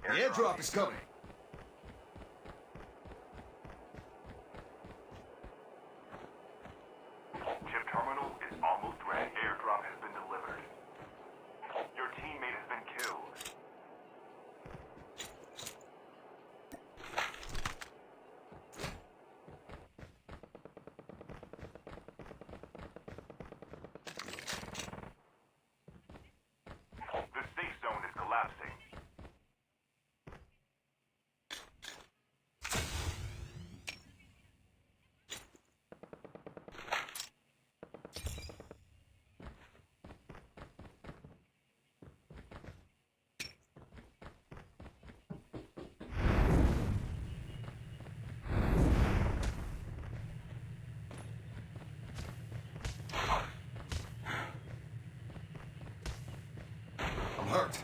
The airdrop is coming. Chip terminal is almost ready. Airdrop has been delivered. Your teammate has been killed. The safe zone is collapsing. I'm hurt.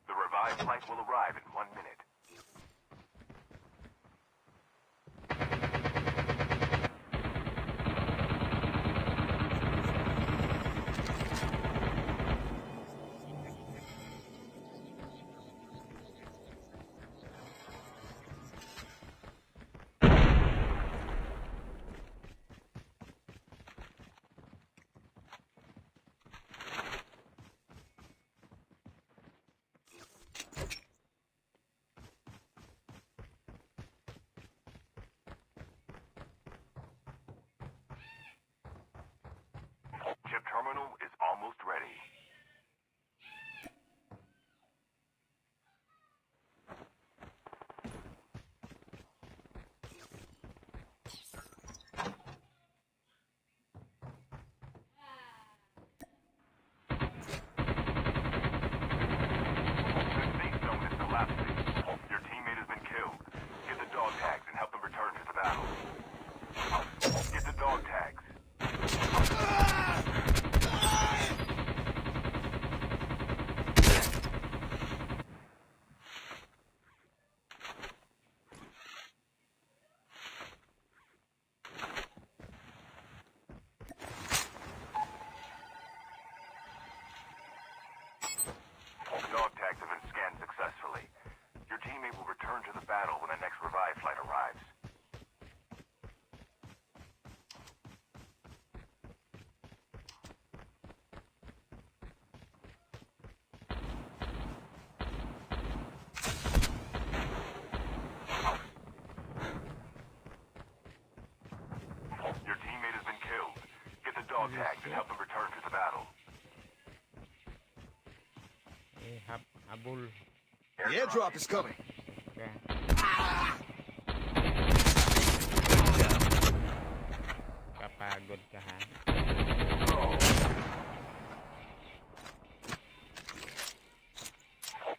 The revived flight will arrive in 1 minute. Chip terminal is almost ready. The safe zone is collapsing. Your teammate has been killed. Get the dog tags and help them return to the battle. Get the dog tags. Dog tags have been scanned successfully. Your teammate will return to the battle when the next revive flight arrives. Your teammate has been killed. Get the dog tags and help them return to the battle. Eh, habol. The airdrop is coming. Okay. Kapagod ka, ha?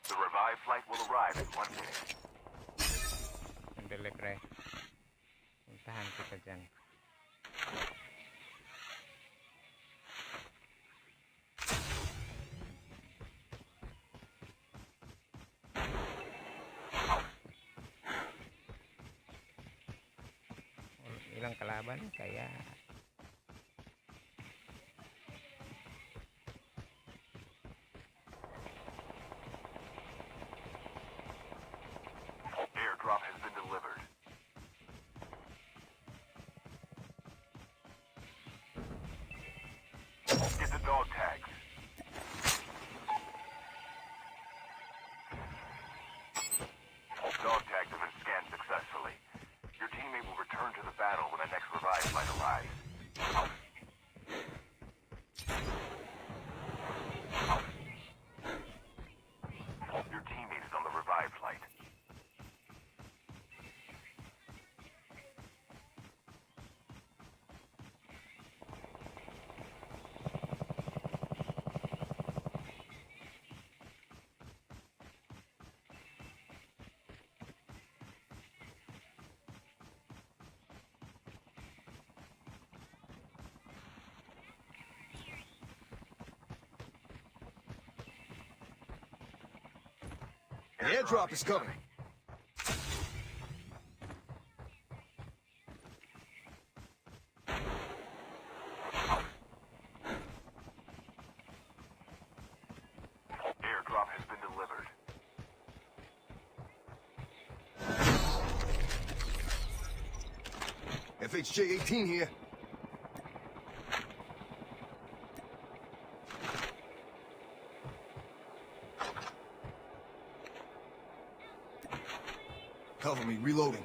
The revived flight will arrive in 1 minute. Sandali, pre. Puntahan kita dyan. Ilang kalaban kaya? Airdrop has been delivered. Get the dog tags. Dog tags have been scanned successfully. Your teammate will return to the battle when the next revive flight arrives. The airdrop is coming. Airdrop has been delivered. FHJ 18 here. Cover me, reloading.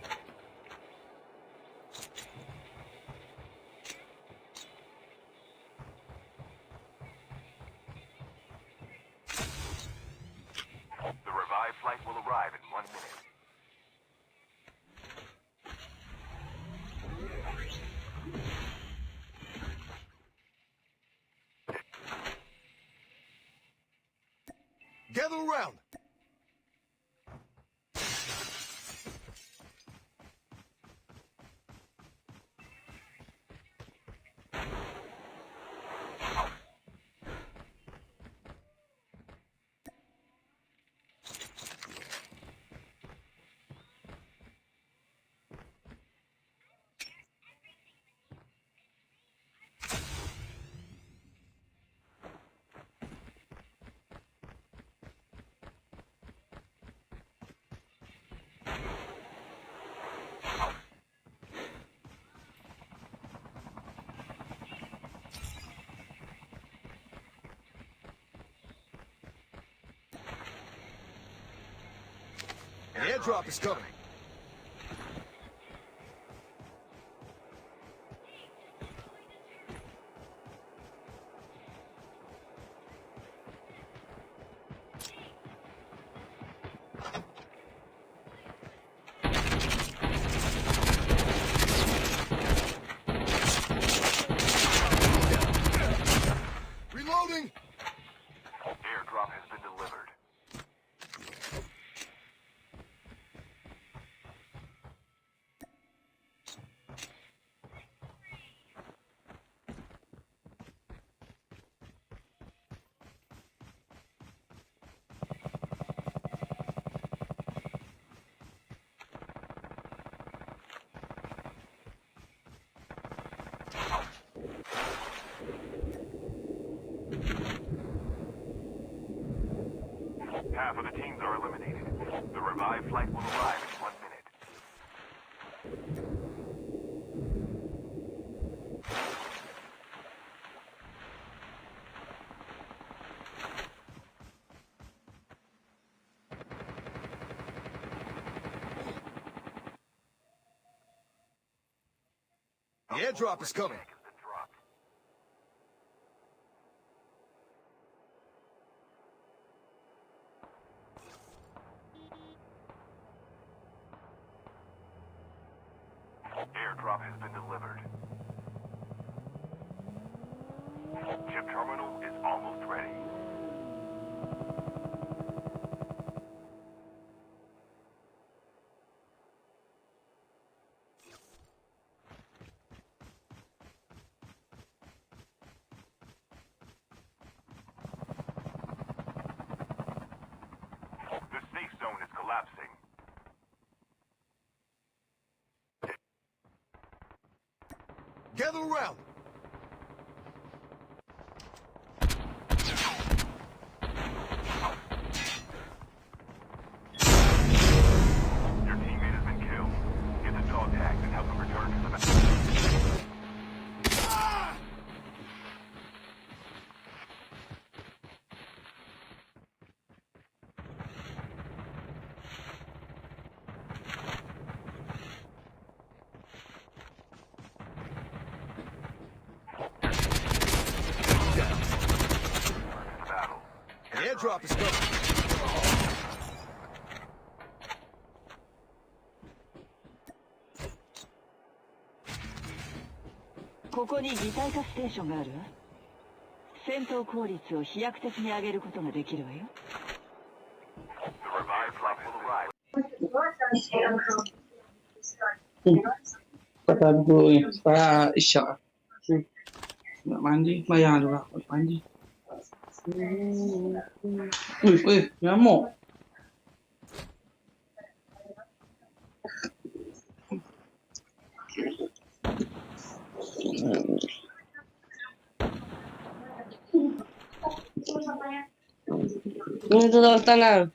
The revived flight will arrive in 1 minute. Gather around. The airdrop is coming. Reloading. Airdrop has been delivered. Half of the teams are eliminated. The revived flight will arrive in 1 minute. The airdrop is coming. Tag has been dropped. Airdrop has been delivered. Chip terminal is almost ready. The safe zone is collapsing. Gather around. Your teammate has been killed. Get the dog tags and help them return to the battle. Battle. The airdrop is coming. ここに擬態化ステーションがあるわ。戦闘効率を飛躍的に上げることができるわよ。 The revived flight will arrive. Sabi ko eh, para isya ka. Nak mandi, bayar juga. Nak mandi. Ui, ui, nyamuk. Ano to na?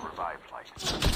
Revive flight.